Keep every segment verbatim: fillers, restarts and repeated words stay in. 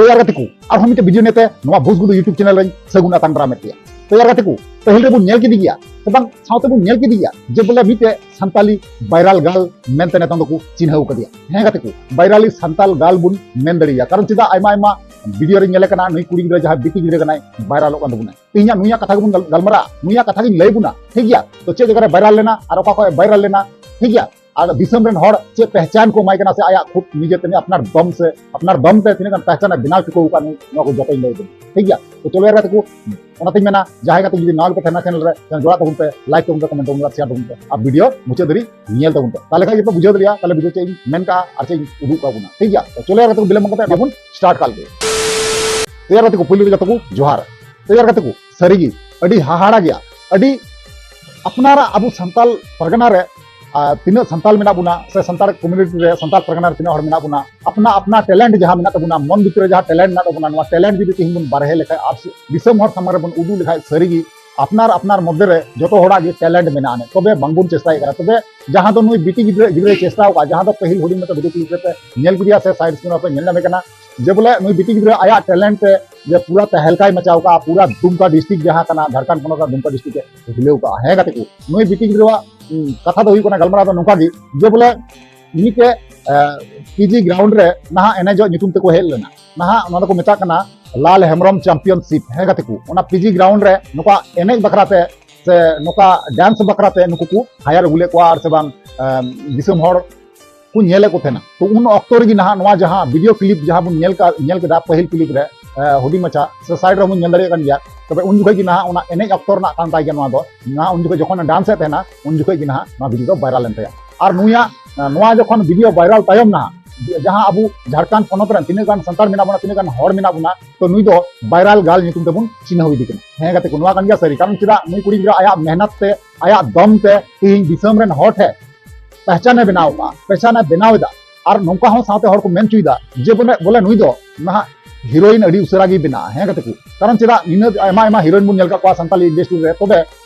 ᱛᱚ ᱭᱟᱨ ᱜᱟᱛᱮ ᱠᱚ, ᱟᱨᱦᱚᱸ ᱢᱤᱫᱴᱮᱱ ᱵᱷᱤᱰᱤᱭᱳ ᱱᱤᱭᱮᱛᱮ ᱱᱚᱣᱟ ᱵᱷᱩᱥ ᱜᱩᱰᱩ YouTube ᱪᱮᱱᱮᱞ ᱨᱮᱧ ᱥᱟᱹᱜᱩᱱ ᱟᱛᱟᱝ ᱫᱟᱨᱟᱢᱮᱫ ᱯᱮᱭᱟ᱾ ᱛᱚ ᱭᱟᱨ ᱜᱟᱛᱮ ᱠᱚ, ᱯᱟᱹᱦᱤᱞ ᱨᱮᱵᱚᱱ ᱧᱮᱞ ᱠᱮᱫᱮ ᱜᱮᱭᱟ, ᱥᱮ ᱵᱟᱝ, ᱥᱟᱶᱛᱮ ᱵᱚᱱ ᱧᱮᱞ ᱠᱮᱫᱮ ᱜᱮᱭᱟ ᱡᱮ ᱵᱚᱞᱮ ᱢᱤᱫᱴᱮᱡ ᱥᱟᱱᱛᱟᱞᱤ viral girl ᱢᱮᱱᱛᱮ ᱱᱤᱛᱚᱝ ᱫᱚᱠᱚ ᱪᱤᱱᱦᱟᱹᱣ ᱠᱟᱫᱮᱭᱟ᱾ ᱦᱮᱸ ᱜᱟᱛᱮ ᱠᱚ, virally ᱥᱟᱱᱛᱟᱞ girl ᱵᱚᱱ ᱢᱮᱱ ᱫᱟᱲᱮᱭᱟᱭᱟ᱾ ᱠᱟᱨᱚᱱ ᱪᱮᱫᱟᱜ, ᱟᱭᱢᱟ ᱟᱭᱢᱟ ᱵᱷᱤᱰᱤᱭᱳ ᱨᱮᱧ ᱧᱮᱞᱮ ᱠᱟᱱᱟ, ᱱᱩᱭ ᱠᱩᱲᱤ ᱜᱤᱫᱽᱨᱟᱹ ᱡᱟᱦᱟᱸᱭ ᱵᱤᱴᱤ ᱜᱤᱫᱽᱨᱟᱹ ᱠᱟᱱᱟᱭ, viralᱚᱜ ᱠᱟᱱ ᱛᱟᱵᱚᱱᱟᱭ᱾ ᱛᱮᱦᱮᱧᱟᱜ ᱱᱩᱭᱟᱜ ᱠᱟᱛᱷᱟ ᱜᱮᱵᱚᱱ ᱜᱟᱞ-, ᱜᱟᱞᱢᱟᱨᱟᱜᱼᱟ, ᱱᱩᱭᱟᱜ ᱠᱟᱛᱷᱟ ᱜᱤᱧ ᱞᱟᱹᱭ ᱵᱚᱱᱟ, ᱴᱷᱤᱠ ᱜᱮᱭᱟ? ᱛᱚ ᱪᱮᱫ ᱡᱟᱭᱜᱟ ᱨᱮ viral ᱞᱮᱱᱟ ᱟᱨ ᱚᱠᱟ ᱠᱷᱚᱱ viral ᱞᱮᱱᱟ, ᱴᱷᱤᱠ ᱜᱮᱭᱟ? ᱟᱨ ᱫᱤᱥᱚᱢ ᱨᱮᱱ ᱦᱚᱲ ᱪᱮᱫ ᱯᱮᱦᱪᱟᱱ ᱠᱚ ᱮᱢᱟᱭ ᱠᱟᱱᱟ, ᱥᱮ ᱟᱭᱟᱜ ᱠᱷᱩᱫ ᱱᱤᱡᱮ ᱛᱮ ᱟᱯᱱᱟᱨ ᱫᱚᱢ ᱥᱮ ᱟᱯᱱᱟᱨ ᱫᱚᱢ ᱛᱮ ᱛᱤᱱᱟᱹᱜ ᱜᱟᱱ ᱯᱮᱦᱪᱟᱱ ᱮ ᱵᱮᱱᱟᱣ ᱪᱩᱠᱟᱹᱣ ᱟᱠᱟᱫ, ᱱᱩᱭ, ᱱᱚᱣᱟ ᱠᱚ ᱡᱚᱛᱚᱧ ᱞᱟᱹᱭ ᱟᱵᱚᱱᱟ, ᱴᱷᱤᱠ ᱜᱮᱭᱟ? ᱛᱚ ᱪᱚᱞᱚ ᱭᱟᱨ ᱜᱟᱛᱮ ᱠᱚ, ᱚᱱᱟᱛᱤᱧ ᱢᱮᱱᱟ, ᱡᱟᱦᱟᱸᱭ ᱜᱟᱛᱮ ᱡᱩᱫᱤ ᱱᱟᱣᱟ ᱜᱮᱯᱮ ᱛᱟᱦᱮᱱᱟ ᱪᱮᱱᱮᱞ ᱨᱮ, ᱡᱚᱲᱟᱜ ᱛᱟᱵᱚᱱ ᱯᱮ, like ᱛᱟᱵᱚᱱ ᱯᱮ, comment ᱛᱟᱵᱚᱱ ᱯᱮ, ᱟᱨ ᱵᱷᱤᱰᱤᱭᱳ ᱢᱩᱪᱟᱹᱫ ᱫᱷᱟᱹᱵᱤᱡ ᱧᱮᱞ ᱛᱟᱵᱚᱱ ᱯᱮ, ᱛᱟᱦᱚᱞᱮ ᱠᱷᱟᱱ ᱜᱮᱯᱮ ᱵᱩᱡᱷᱟᱹᱣ ᱫᱟᱲᱮᱭᱟᱜᱼᱟ ᱛᱟᱦᱚᱞᱮ ᱵᱷᱤᱰᱤᱭᱳ ᱪᱮᱫ ᱤᱧ ᱢᱮᱱ ᱠᱟᱜᱼᱟ ᱟᱨ ᱪᱮᱫ ᱤᱧ ᱩᱫᱩᱜ ᱠᱟᱜ ᱵᱚᱱᱟ, ᱴᱷᱤᱠ ᱜᱮᱭᱟ? ᱛᱚ ᱪᱚᱞᱚ ᱭᱟᱨ ᱜᱟᱛᱮ ᱠᱚ, ᱵᱤᱞᱚᱢ ᱵᱟᱝ ᱠᱟᱛᱮ ᱟᱵᱚᱱ start ᱠᱟᱜ ᱞᱮᱜᱮ᱾ ᱛᱚ ᱭᱟᱨ ᱜᱟᱛᱮ ᱠᱚ, ᱯᱳᱭᱞᱳ ᱨᱮ ᱡᱚᱛᱚ ᱠᱚ ᱡᱚᱦᱟᱨ᱾ ᱛᱚ ᱭᱟᱨ ᱜᱟᱛᱮ ᱠᱚ, ᱥᱟᱹᱨᱤᱜᱮ ᱟᱹᱰᱤ ᱦᱟᱦᱟᱲᱟ ᱜᱮᱭᱟ, ᱟᱹᱰᱤ ᱟᱯᱱᱟᱨᱟᱜ ᱟᱵᱚ ᱥᱟᱱᱛᱟᱞ ᱯᱟᱨᱜᱟᱱᱟ ᱨᱮ, ᱟᱨ ᱛᱤᱱᱟᱹᱜ ᱥᱟᱱᱛᱟᱞ ᱢᱮᱱᱟᱜ ᱵᱚᱱᱟ, ᱥᱮ ᱥᱟᱱᱛᱟᱲ community ᱨᱮ, ᱥᱟᱱᱛᱟᱲ ᱯᱟᱨᱜᱟᱱᱟ ᱨᱮ ᱛᱤᱱᱟᱹᱜ ᱦᱚᱲ ᱢᱮᱱᱟᱜ ᱵᱚᱱᱟ, ᱟᱯᱱᱟ ᱟᱯᱱᱟ talent ᱡᱟᱦᱟᱸ ᱢᱮᱱᱟᱜ ᱛᱟᱵᱚᱱᱟ, ᱢᱚᱱ ᱵᱷᱤᱛᱨᱤ ᱨᱮ ᱡᱟᱦᱟᱸ talent ᱢᱮᱱᱟᱜ ᱛᱟᱵᱚᱱᱟ, ᱱᱚᱣᱟ talent ᱡᱩᱫᱤ ᱛᱮᱦᱮᱧ ᱵᱚᱱ ᱵᱟᱨᱦᱮ ᱞᱮᱠᱷᱟᱡ ᱟᱨ ᱫᱤᱥᱚᱢ ᱦᱚᱲ ᱥᱟᱢᱟᱝ ᱨᱮᱵᱚᱱ ᱩᱫᱩᱜ ᱞᱮᱠᱷᱟᱡ, ᱥᱟᱹᱨᱤᱜᱮ ᱟᱯᱱᱟᱨ ᱟᱯᱱᱟᱨ ᱢᱚᱫᱽᱫᱷᱮ ᱨᱮ ᱡᱚᱛᱚ ᱦᱚᱲᱟᱜ ᱜᱮ talent ᱢᱮᱱᱟᱜᱼᱟ᱾ ᱛᱚᱵᱮ ᱵᱟᱝᱵᱚᱱ ᱪᱮᱥᱴᱟᱭᱮᱫ ᱠᱟᱱᱟ᱾ ᱛᱚᱵᱮ ᱡᱟᱦᱟᱸ ᱫᱚ ᱱᱩᱭ ᱵᱤᱴᱤ ᱜᱤᱫᱽᱨᱟᱹ, ᱜᱤᱫᱽᱨᱟᱹᱭ ᱪᱮᱥᱴᱟ ᱟᱠᱟᱫᱼᱟ, ᱡᱟᱦᱟᱸ ᱫᱚ ᱯᱟᱹᱦᱤᱞ ᱦᱩᱰᱤᱧ ᱢᱟᱪᱷᱟ ᱵᱷᱤᱰᱤᱭᱳ ᱠᱞᱤᱯ ᱨᱮᱯᱮ ᱧᱮᱞ ᱠᱮᱫᱮᱭᱟ ᱥᱮ side screen ᱨᱮᱯᱮ ᱧᱮᱞ ᱧᱟᱢᱮ ᱠᱟᱱᱟ, ᱡᱮ ᱵᱚᱞᱮ ᱱᱩᱭ ᱵᱤᱴᱤ ᱜᱤᱫᱽᱨᱟᱹ ᱟᱭᱟᱜ talent ᱛᱮ ᱡᱮ ᱯᱩᱨᱟ ᱛᱟᱦᱮᱞᱠᱟᱭ ᱢᱟᱪᱟᱣ ᱠᱟᱜᱼᱟ, ᱯᱩᱨᱟ ᱫᱩᱢᱠᱟ district ᱡᱟᱦᱟᱸ ᱠᱟᱱᱟ, ᱡᱷᱟᱲᱠᱷᱚᱸᱰ ᱯᱚᱱᱚᱛ ᱨᱮᱱᱟᱜ ᱫᱩᱢᱠᱟ district ᱮ ᱦᱤᱞᱟᱹᱣ ᱠᱟᱜᱼᱟ᱾ ᱦᱮᱸ ᱜᱟᱛᱮ ᱠᱚ, ᱱᱩᱭ ᱵᱤᱴᱤ ᱜᱤᱫᱽᱨᱟᱹᱣᱟᱜ, ᱩᱸ, ᱠᱟᱛᱷᱟ ᱫᱚ ᱦᱩᱭᱩᱜ ᱠᱟᱱᱟ, ᱜᱟᱞᱢᱟᱨᱟᱣ ᱫᱚ ᱱᱚᱝᱠᱟ ᱜᱮ, ᱡᱮ ᱵᱚᱞᱮ, ᱟᱸ, ᱯᱤᱡᱤ ground ᱨᱮ ᱱᱟᱦᱟᱜ ᱮᱱᱮᱡᱚᱜ ᱧᱩᱛᱩᱢ ᱛᱮᱠᱚ ᱦᱮᱡ ᱞᱮᱱᱟ᱾ ᱱᱟᱦᱟᱜ ᱱᱚᱣᱟ ᱫᱚᱠᱚ ᱢᱮᱛᱟᱜ ᱠᱟᱱᱟ ᱞᱟᱞ ᱦᱮᱢᱵᱨᱚᱢ championship᱾ ᱦᱮᱸ ᱜᱟᱛᱮ ᱠᱚ, ᱚᱱᱟ ᱯᱤᱡᱤ ground ᱨᱮ ᱱᱚᱝᱠᱟ ᱮᱱᱮᱡ ᱵᱟᱠᱷᱨᱟ ᱛᱮ ᱥᱮ ᱱᱚᱝᱠᱟ dance ᱵᱟᱠᱷᱨᱟ ᱛᱮ ᱱᱩᱠᱩ ᱠᱚ hire ᱟᱹᱜᱩ ᱞᱮᱫ ᱠᱚᱣᱟ, ᱟᱨ ᱥᱮ ᱵᱟᱝ, ᱟᱸ, ᱫᱤᱥᱚᱢ ᱦᱚᱲ ᱠᱚ ᱧᱮᱞᱮᱫ ᱠᱚ ᱛᱟᱦᱮᱱᱟ᱾ ᱛᱚ ᱩᱱ ᱚᱠᱛᱚ ᱨᱮᱜᱮ ᱱᱟᱦᱟᱜ ᱱᱚᱣᱟ ᱡᱟᱦᱟᱸ ᱵᱷᱤᱰᱤᱭᱳ ᱠᱞᱤᱯ ᱡᱟᱦᱟᱸ ᱵᱚᱱ ᱧᱮᱞ ᱠᱟ-, ᱧᱮᱞ ᱠᱮᱫᱟ ᱯᱟᱹᱦᱤᱞ ᱠᱞᱤᱯ ᱨᱮ, ᱟᱸ, ᱦᱩᱰᱤᱧ ᱢᱟᱪᱷᱟ ᱥᱮ side ᱨᱮᱦᱚᱸ ᱵᱚᱱ ᱧᱮᱞ ᱫᱟᱲᱮᱭᱟᱜ ᱠᱟᱱ ᱜᱮᱭᱟ, ᱛᱚᱵᱮ ᱩᱱ ᱡᱚᱠᱷᱚᱡ ᱜᱮ ᱱᱟᱦᱟᱜ ᱚᱱᱟ ᱮᱱᱮᱡ ᱚᱠᱛᱚ ᱨᱮᱱᱟᱜ ᱠᱟᱱ ᱛᱟᱭ ᱜᱮᱭᱟ ᱱᱚᱣᱟ ᱫᱚ᱾ ᱱᱚᱣᱟ ᱩᱱ ᱡᱚᱠᱷᱚᱡ ᱡᱚᱠᱷᱚᱱ dance ᱮᱫ ᱛᱟᱦᱮᱱᱟ, ᱩᱱ ᱡᱚᱠᱷᱚᱡ ᱜᱮ ᱱᱟᱦᱟᱜ ᱱᱚᱣᱟ ᱵᱷᱤᱰᱤᱭᱳ ᱫᱚ viral ᱞᱮᱱ ᱛᱟᱭᱟ᱾ ᱟᱨ ᱱᱩᱭᱟᱜ, ᱟᱸ, ᱱᱚᱣᱟ ᱡᱚᱠᱷᱚᱱ ᱵᱷᱤᱰᱤᱭᱳ viral ᱛᱟᱭᱚᱢ ᱱᱟᱦᱟᱜ ᱡᱟᱦᱟᱸ ᱟᱵᱚ ᱡᱷᱟᱲᱠᱷᱚᱸᱰ ᱯᱚᱱᱚᱛ ᱨᱮᱱ ᱛᱤᱱᱟᱹᱜ ᱜᱟᱱ ᱥᱟᱱᱛᱟᱲ ᱢᱮᱱᱟᱜ ᱵᱚᱱᱟ, ᱛᱤᱱᱟᱹᱜ ᱜᱟᱱ ᱦᱚᱲ ᱢᱮᱱᱟᱜ ᱵᱚᱱᱟ, ᱛᱚ ᱱᱩᱭ ᱫᱚ viral girl ᱧᱩᱛᱩᱢ ᱛᱮᱵᱚᱱ ᱪᱤᱱᱦᱟᱹᱣ ᱤᱫᱤ ᱠᱟᱱᱟ᱾ ᱦᱮᱸ ᱜᱟᱛᱮ ᱠᱚ, ᱱᱚᱣᱟ ᱠᱟᱱ ᱜᱮᱭᱟ ᱥᱟᱹᱨᱤ᱾ ᱠᱟᱨᱚᱱ ᱪᱮᱫᱟᱜ ᱱᱩᱭ ᱠᱩᱲᱤ ᱜᱤᱫᱽᱨᱟᱹ ᱟᱭᱟᱜ ᱢᱮᱦᱱᱚᱛ ᱛᱮ, ᱟᱭᱟᱜ ᱫᱚᱢ ᱛᱮ ᱛᱮᱦᱮᱧ ᱫᱤᱥᱚᱢ ᱨᱮᱱ ᱦᱚᱲ ᱴᱷᱮᱱ ᱯᱮᱦᱪᱟᱱ ᱮ ᱵᱮᱱᱟᱣ ᱮᱫᱟ᱾ ᱟᱨ ᱱᱚᱝᱠᱟ ᱦᱚᱸ ᱥᱟᱶᱛᱮ ᱦᱚᱲ ᱠᱚ ᱢᱮᱱ ᱦᱚᱪᱚᱭᱮᱫᱟ ᱡᱮ ᱵᱚᱞᱮ, ᱵᱚᱞᱮ ᱱᱩᱭ ᱫᱚ ᱱᱟᱦᱟᱜ heroine ᱟᱹᱰᱤ ᱩᱥᱟᱹᱨᱟ ᱜᱮᱭ ᱵᱮᱱᱟᱜᱼᱟ᱾ ᱦᱮᱸ ᱜᱟᱛᱮ ᱠᱚ, ᱠᱟᱨᱚᱱ ᱪᱮᱫᱟᱜ ᱱᱤᱱᱟᱹᱜ ᱟᱭᱢᱟ ᱟᱭᱢᱟ heroine ᱵᱚᱱ ᱧᱮᱞ ᱠᱟᱜ ᱠᱚᱣᱟ ᱥᱟᱱᱛᱟᱞᱤ industry ᱨᱮ, ᱛᱚᱵᱮ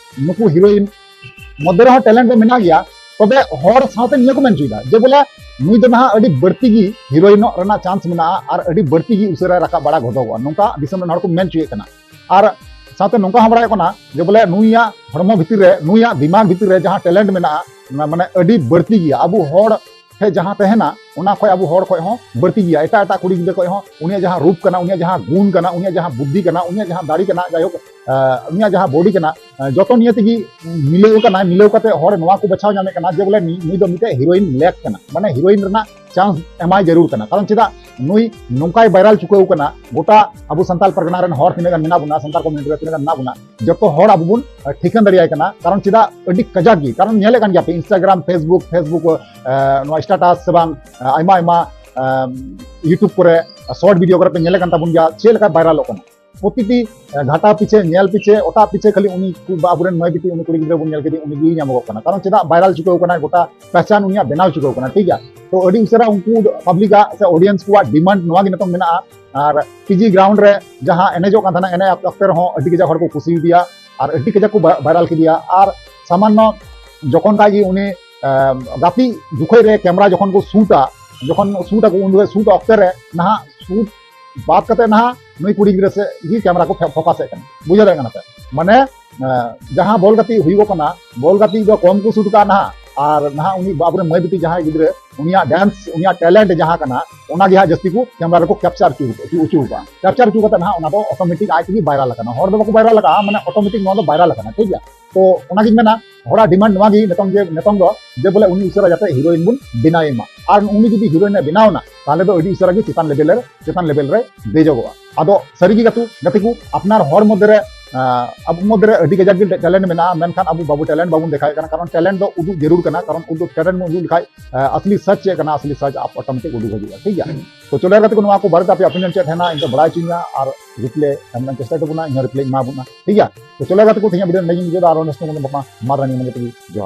ᱱᱩᱠᱩ heroine ᱢᱚᱫᱽᱫᱷᱮ ᱨᱮᱦᱚᱸ talent ᱫᱚ ᱢᱮᱱᱟᱜ ᱜᱮᱭᱟ᱾ ᱛᱚᱵᱮ ᱦᱚᱲ ᱥᱟᱶᱛᱮ ᱱᱤᱭᱟᱹ ᱠᱚ ᱢᱮᱱ ᱦᱚᱪᱚᱭᱮᱫᱟ ᱡᱮ ᱵᱚᱞᱮ ᱱᱩᱭ ᱫᱚ ᱱᱟᱦᱟᱜ ᱟᱹᱰᱤ ᱵᱟᱹᱲᱛᱤ ᱜᱮ ᱦᱤᱨᱳᱭᱤᱱᱚᱜ ᱨᱮᱱᱟᱜ ᱪᱟᱱᱥ ᱢᱮᱱᱟᱜᱼᱟ ᱟᱨ ᱟᱹᱰᱤ ᱵᱟᱹᱲᱛᱤ ᱜᱮ ᱩᱥᱟᱹᱨᱟᱭ ᱨᱟᱠᱟᱵ ᱵᱟᱲᱟ ᱜᱚᱫᱚᱜᱚᱜᱼᱟ, ᱱᱚᱝᱠᱟ ᱫᱤᱥᱚᱢ ᱨᱮᱱ ᱦᱚᱲ ᱠᱚ ᱢᱮᱱ ᱦᱚᱪᱚᱭᱮᱫ ᱠᱟᱱᱟ᱾ ᱟᱨ ᱥᱟᱶᱛᱮ ᱱᱚᱝᱠᱟ ᱦᱚᱸ ᱵᱟᱲᱟᱭᱚᱜ ᱠᱟᱱᱟ ᱡᱮ ᱵᱚᱞᱮ ᱱᱩᱭᱟᱜ ᱦᱚᱲᱢᱚ ᱵᱷᱤᱛᱤᱨ ᱨᱮ, ᱱᱩᱭᱟᱜ ᱫᱤᱢᱟᱜᱽ ᱵᱷᱤᱛᱤᱨ ᱨᱮ ᱡᱟᱦᱟᱸ ᱴᱮᱞᱮᱱᱴ ᱢᱮᱱᱟᱜᱼᱟ, ᱚᱱᱟ ᱢᱟᱱᱮ ᱟᱹᱰᱤ ᱵᱟᱹᱲᱛᱤ ᱜᱮᱭᱟ᱾ ᱟᱵᱚ ᱦᱚᱲ ᱴᱷᱮᱱ ᱡᱟᱦᱟᱸ ᱛᱟᱦᱮᱱᱟ, ᱚᱱᱟ ᱠᱷᱚᱱ ᱟᱵᱚ ᱦᱚᱲ ᱠᱷᱚᱱ ᱦᱚᱸ ᱵᱟᱹᱲᱛᱤ ᱜᱮᱭᱟ᱾ ᱮᱴᱟᱜ ᱮᱴᱟᱜ ᱠᱩᱲᱤ ᱜᱤᱫᱽᱨᱟᱹ ᱠᱷᱚᱱ ᱦᱚᱸ ᱩᱱᱤᱭᱟᱜ ᱡᱟᱦᱟᱸ ᱨᱩᱯ ᱠᱟᱱᱟ, ᱩᱱᱤᱭᱟᱜ ᱡᱟᱦᱟᱸ ᱜᱩᱱ ᱠᱟᱱᱟ, ᱩᱱᱤᱭᱟᱜ ᱡᱟᱦᱟᱸ ᱵᱩᱫᱽᱫᱷᱤ ᱠᱟᱱᱟ, ᱩᱱᱤᱭᱟᱜ ᱡᱟᱦᱟᱸ ᱫᱟᱲᱮ ᱠᱟᱱᱟ, ᱡᱟᱭᱦᱳᱠ, ᱟᱸ, ᱩᱱᱤᱭᱟᱜ ᱡᱟᱦᱟᱸ ᱵᱚᱰᱤ ᱠᱟᱱᱟ, ᱟᱸ, ᱡᱚᱛᱚ ᱱᱤᱭᱟᱹ ᱛᱮᱜᱮ ᱢᱤᱞᱟᱹᱣ ᱠᱟᱱᱟ᱾ ᱢᱤᱞᱟᱹᱣ ᱠᱟᱛᱮ ᱦᱚᱲ ᱱᱚᱣᱟ ᱠᱚ ᱵᱟᱪᱷᱟᱣ ᱧᱟᱢᱮᱫ ᱠᱟᱱᱟ ᱡᱮ ᱵᱚᱞᱮ ᱱᱩᱭ, ᱱᱩᱭ ᱫᱚ ᱢᱤᱫᱴᱮᱡ ᱦᱤᱨᱳᱭᱤᱱ ᱞᱮᱠ ᱠᱟᱱᱟ, ᱢᱟᱱᱮ ᱦᱤᱨᱳᱭᱤᱱ ᱨᱮᱱᱟᱜ ᱪᱟᱱᱥ ᱮᱢᱟᱭ ᱡᱟᱹᱨᱩᱲ ᱠᱟᱱᱟ᱾ ᱠᱟᱨᱚᱱ ᱪᱮᱫᱟᱜ ᱱᱩᱭ ᱱᱚᱝᱠᱟᱭ ᱵᱷᱟᱭᱨᱟᱞ ᱪᱩᱠᱟᱹᱣ ᱠᱟᱱᱟ, ᱜᱚᱴᱟ ᱟᱵᱚ ᱥᱟᱱᱛᱟᱲ ᱯᱟᱨᱜᱟᱱᱟ ᱨᱮᱱ ᱦᱚᱲ ᱛᱤᱱᱟᱹᱜ ᱜᱟᱱ ᱢᱮᱱᱟᱜ ᱵᱚᱱᱟ, ᱥᱟᱱᱛᱟᱲ ᱠᱚᱢᱤᱭᱩᱱᱤᱴᱤ ᱨᱮ ᱛᱤᱱᱟᱹᱜ ᱜᱟᱱ ᱢᱮᱱᱟᱜ ᱵᱚᱱᱟ, ᱡᱚᱛᱚ ᱦᱚᱲ ᱟᱵᱚ ᱵᱚᱱ, ᱟᱸ, ᱴᱷᱤᱠᱟᱹᱱ ᱫᱟᱲᱮᱭᱟᱭ ᱠᱟᱱᱟ᱾ ᱠᱟᱨᱚᱱ ᱪᱮᱫᱟᱜ ᱟᱹᱰᱤ ᱠᱟᱡᱟᱠ ᱜᱮ, ᱠᱟᱨᱚᱱ ᱧᱮᱞᱮᱫ ᱠᱟᱱ ᱜᱮᱭᱟ ᱯᱮ Instagram, Facebook, Facebook, ᱟᱸ, ᱱᱚᱣᱟ status ᱥᱮ ᱵᱟᱝ, ᱟᱸ, ᱟᱭᱢᱟ ᱟᱭᱢᱟ, ᱟᱸ, YouTube ᱠᱚᱨᱮ, short video ᱠᱚᱨᱮ ᱯᱮ ᱧᱮᱞᱮᱫ ᱠᱟᱱ ᱛᱟᱵᱚᱱ ᱜᱮᱭᱟ ᱪᱮᱫ ᱞᱮᱠᱟ ᱵᱷᱟᱭᱨᱟᱞᱚᱜ ᱠᱟᱱᱟ᱾ ᱯᱨᱚᱛᱤᱴᱤ, ᱟᱸ, ᱜᱷᱟᱴᱟ ᱯᱤᱪᱷᱮ, ᱧᱮᱞ ᱯᱤᱪᱷᱮ, ᱚᱴᱟᱜ ᱯᱤᱪᱷᱮ ᱠᱷᱟᱹᱞᱤ ᱩᱱᱤ ᱠᱩ-, ᱟᱵᱚᱨᱮᱱ ᱢᱟᱹᱭ ᱵᱤᱴᱤ, ᱩᱱᱤ ᱠᱩᱲᱤ ᱜᱤᱫᱽᱨᱟᱹ ᱵᱚᱱ ᱧᱮᱞ ᱠᱮᱫᱮ, ᱩᱱᱤ ᱜᱮᱭ ᱧᱟᱢᱚᱜᱚᱜ ᱠᱟᱱᱟ᱾ ᱠᱟᱨᱚᱱ ᱪᱮᱫᱟᱜ ᱵᱷᱟᱭᱨᱟᱞ ᱪᱩᱠᱟᱹᱣ ᱠᱟᱱᱟᱭ, ᱜᱚᱴᱟ ᱯᱮᱦᱪᱟᱱ ᱩᱱᱤᱭᱟᱜ ᱵᱮᱱᱟᱣ ᱪᱩᱠᱟᱹᱣ ᱠᱟᱱᱟ, ᱴᱷᱤᱠ ᱜᱮᱭᱟ᱾ ᱛᱚ ᱟᱹᱰᱤ ᱩᱥᱟᱹᱨᱟ ᱩᱱᱠᱩ ᱯᱟᱵᱽᱞᱤᱠᱟᱜ ᱥᱮ ᱚᱰᱤᱭᱮᱱᱥ ᱠᱚᱣᱟᱜ ᱰᱤᱢᱟᱱᱰ ᱱᱚᱣᱟ ᱜᱮ ᱱᱤᱛᱚᱝ ᱢᱮᱱᱟᱜᱼᱟ᱾ ᱟᱨ ᱯᱤᱡᱤ ᱜᱨᱟᱣᱩᱱᱰ ᱨᱮ ᱡᱟᱦᱟᱸ ᱮᱱᱮᱡᱚᱜ ᱠᱟᱱ ᱛᱟᱦᱮᱱᱟ, ᱮᱱᱮᱡ ᱚᱠᱛᱮ ᱨᱮᱦᱚᱸ ᱟᱹᱰᱤ ᱠᱟᱡᱟᱠ ᱦᱚᱲ ᱠᱚ ᱠᱩᱥᱤᱭᱟᱫᱮᱭᱟ ᱟᱨ ᱟᱹᱰᱤ ᱠᱟᱡᱟᱠ ᱠᱚ ᱵᱟ-, ᱵᱷᱟᱭᱨᱟᱞ ᱠᱮᱫᱮᱭᱟ᱾ ᱟᱨ ᱥᱟᱢᱟᱱᱱᱚ ᱡᱚᱠᱷᱚᱱ ᱠᱷᱟᱡ ᱜᱮ ᱩᱱᱤ, ᱟᱸ, ᱜᱟᱛᱮᱜ ᱡᱚᱠᱷᱚᱡ ᱨᱮ ᱠᱮᱢᱨᱟ ᱡᱚᱠᱷᱚᱱ ᱠᱚ ᱥᱩᱴᱟ, ᱡᱚᱠᱷᱚᱱ ᱥᱩᱴ ᱟᱠᱚ, ᱩᱱ ᱡᱚᱠᱷᱚᱡ ᱥᱩᱴ ᱚᱠᱛᱮ ᱨᱮ ᱱᱟᱦᱟᱜ ᱥᱩᱴ ᱵᱟᱫ ᱠᱟᱛᱮ ᱱᱟᱦᱟᱜ ᱱᱩᱭ ᱠᱩᱲᱤ ᱜᱤᱫᱽᱨᱟᱹ ᱥᱮᱫ ᱜᱮ ᱠᱮᱢᱨᱟ ᱠᱚ ᱯᱷᱮ-, ᱯᱷᱳᱠᱟᱥᱮᱫ ᱠᱟᱱᱟ᱾ ᱵᱩᱡᱷᱟᱹᱣ ᱫᱟᱲᱮᱭᱟᱜ ᱠᱟᱱᱟ ᱯᱮ? ᱢᱟᱱᱮ, ᱟᱸ, ᱡᱟᱦᱟᱸ ᱵᱚᱞ ᱜᱟᱛᱮᱜ ᱦᱩᱭᱩᱜᱚᱜ ᱠᱟᱱᱟ, ᱵᱚᱞ ᱜᱟᱛᱮᱜ ᱫᱚ ᱠᱚᱢ ᱠᱚ ᱥᱩᱴ ᱠᱟᱜᱼᱟ ᱱᱟᱦᱟᱜ, ᱟᱨ ᱱᱟᱦᱟᱜ ᱩᱱᱤ ᱟᱵᱚᱨᱮᱱ ᱢᱟᱹᱭ ᱵᱤᱴᱤ ᱡᱟᱦᱟᱸᱭ ᱜᱤᱫᱽᱨᱟᱹ, ᱩᱱᱤᱭᱟᱜ ᱰᱮᱱᱥ, ᱩᱱᱤᱭᱟᱜ ᱴᱮᱞᱮᱱᱴ ᱡᱟᱦᱟᱸ ᱠᱟᱱᱟ, ᱚᱱᱟ ᱜᱮ ᱦᱟᱸᱜ ᱡᱟᱹᱥᱛᱤ ᱠᱚ ᱠᱮᱢᱨᱟ ᱨᱮᱠᱚ ᱠᱮᱯᱪᱟᱨ ᱦᱚᱪᱚ, ᱦᱚᱪᱚ, ᱦᱚᱪᱚ ᱠᱟᱜᱼᱟ᱾ ᱠᱮᱯᱪᱟᱨ ᱦᱚᱪᱚ ᱠᱟᱛᱮ ᱱᱟᱦᱟᱜ ᱚᱱᱟ ᱫᱚ ᱚᱴᱳᱢᱮᱴᱤᱠ ᱟᱡ ᱛᱮᱜᱮ ᱵᱷᱟᱭᱨᱟᱞ ᱟᱠᱟᱱᱟ᱾ ᱦᱚᱲ ᱫᱚ ᱵᱟᱠᱚ ᱵᱷᱟᱭᱨᱟᱞ ᱟᱠᱟᱫᱼᱟ, ᱢᱟᱱᱮ ᱚᱴᱳᱢᱮᱴᱤᱠ ᱱᱚᱣᱟ ᱫᱚ ᱵᱷᱟᱭᱨᱟᱞ ᱟᱠᱟᱱᱟ, ᱴᱷᱤᱠ ᱜᱮᱭᱟ᱾ ᱛᱚ ᱚᱱᱟᱜᱤᱧ ᱢᱮᱱᱟ, ᱦᱚᱲᱟᱜ ᱰᱤᱢᱟᱱᱰ ᱱᱚᱣᱟ ᱜᱮ ᱱᱤᱛᱚᱝ ᱡᱮ, ᱱᱤᱛᱚᱝ ᱫᱚ ᱡᱮ ᱵᱚᱞᱮ ᱩᱱᱤ ᱩᱥᱟᱹᱨᱟ ᱡᱟᱛᱮ ᱦᱤᱨᱳᱭᱤᱱ ᱵᱚᱱ ᱵᱮᱱᱟᱣ ᱮ ᱢᱟ᱾ ᱟᱨ ᱩᱱᱤ ᱡᱩᱫᱤ ᱦᱤᱨᱳᱭᱤᱱ ᱮ ᱵᱮᱱᱟᱣ ᱮᱱᱟ, ᱛᱟᱦᱚᱞᱮ ᱫᱚ ᱟᱹᱰᱤ ᱩᱥᱟᱹᱨᱟ ᱜᱮ ᱪᱮᱛᱟᱱ ᱞᱮᱵᱮᱞ ᱨᱮ, ᱪᱮᱛᱟᱱ ᱞᱮᱵᱮᱞ ᱨᱮ ᱫᱮᱡᱚᱜᱚᱜᱼᱟ᱾ ᱟᱫᱚ ᱥᱟᱹᱨᱤ ᱜᱮ ᱜᱟᱛᱮ, ᱜᱟᱛᱮ ᱠᱚ, ᱟᱯᱱᱟᱨ ᱦᱚᱲ ᱢᱚᱫᱽᱫᱷᱮ ᱨᱮ, ᱟᱸ, ᱟᱵᱚ ᱢᱚᱫᱽᱫᱷᱮ ᱨᱮ ᱟᱹᱰᱤ ᱠᱟᱡᱟᱠ ᱜᱮ ᱴᱮᱞᱮᱱᱴ ᱢᱮᱱᱟᱜᱼᱟ, ᱢᱮᱱᱠᱷᱟᱱ ᱟᱵᱚ ᱵᱟᱵᱚ ᱴᱮᱞᱮᱱᱴ ᱵᱟᱵᱚᱱ ᱫᱮᱠᱷᱟᱣᱮᱫ ᱠᱟᱱᱟ᱾ ᱠᱟᱨᱚᱱ ᱴᱮᱞᱮᱱᱴ ᱫᱚ ᱩᱫᱩᱜ ᱡᱟᱹᱨᱩᱲ ᱠᱟᱱᱟ, ᱠᱟᱨᱚᱱ ᱩᱫᱩᱜ, ᱴᱮᱞᱮᱱᱴ ᱵᱚᱱ ᱩᱫᱩᱜ ᱞᱮᱠᱷᱟᱡ, ᱟᱸ, ᱟᱥᱞᱤ ᱥᱟᱪ ᱪᱮᱫ ᱠᱟᱱᱟ, ᱟᱥᱞᱤ ᱥᱟᱪ ᱟᱯ-, ᱚᱴᱳᱢᱮᱴᱤᱠ ᱩᱫᱩᱜ ᱦᱤᱡᱩᱜᱼᱟ, ᱴᱷᱤᱠ ᱜᱮᱭᱟ? ᱛᱚ ᱪᱚᱞᱚ ᱜᱟᱛᱮ ᱠᱚ, ᱱᱚᱣᱟ ᱠᱚ ᱵᱟᱨᱮᱛᱮ ᱟᱯᱮ ᱚᱯᱤᱱᱤᱭᱚᱱ ᱪᱮᱫ ᱛᱟᱦᱮᱱᱟ, ᱤᱧ ᱫᱚ ᱵᱟᱲᱟᱭ ᱦᱚᱪᱚᱧ ᱢᱮ ᱟᱨ ᱨᱤᱯᱞᱟᱭ ᱮᱢ ᱨᱮᱱᱟᱜ ᱪᱮᱥᱴᱟᱭ ᱛᱟᱵᱚᱱᱟ, ᱤᱧ ᱦᱚᱸ ᱨᱤᱯᱞᱟᱭ ᱤᱧ ᱮᱢᱟ ᱵᱚᱱᱟ, ᱴᱷᱤᱠ ᱜᱮᱭᱟ? ᱛᱚ ᱪᱚᱞᱚ ᱜᱟᱛᱮ ᱠᱚ, ᱛᱮᱦᱮᱧᱟᱜ ᱵᱷᱤᱰᱤᱭᱳ ᱱᱚᱰᱮ ᱜᱮᱧ ᱢᱩᱪᱟᱹᱫᱟ, ᱟᱨᱚ ᱱᱮᱠᱥᱴ ᱠᱚ ᱧᱟᱯᱟᱢᱟ᱾ ᱢᱟ ᱛᱟᱦᱞᱮ ᱱᱤᱭᱟᱹ ᱛᱮᱜᱮ ᱡᱚᱦᱟᱨ᱾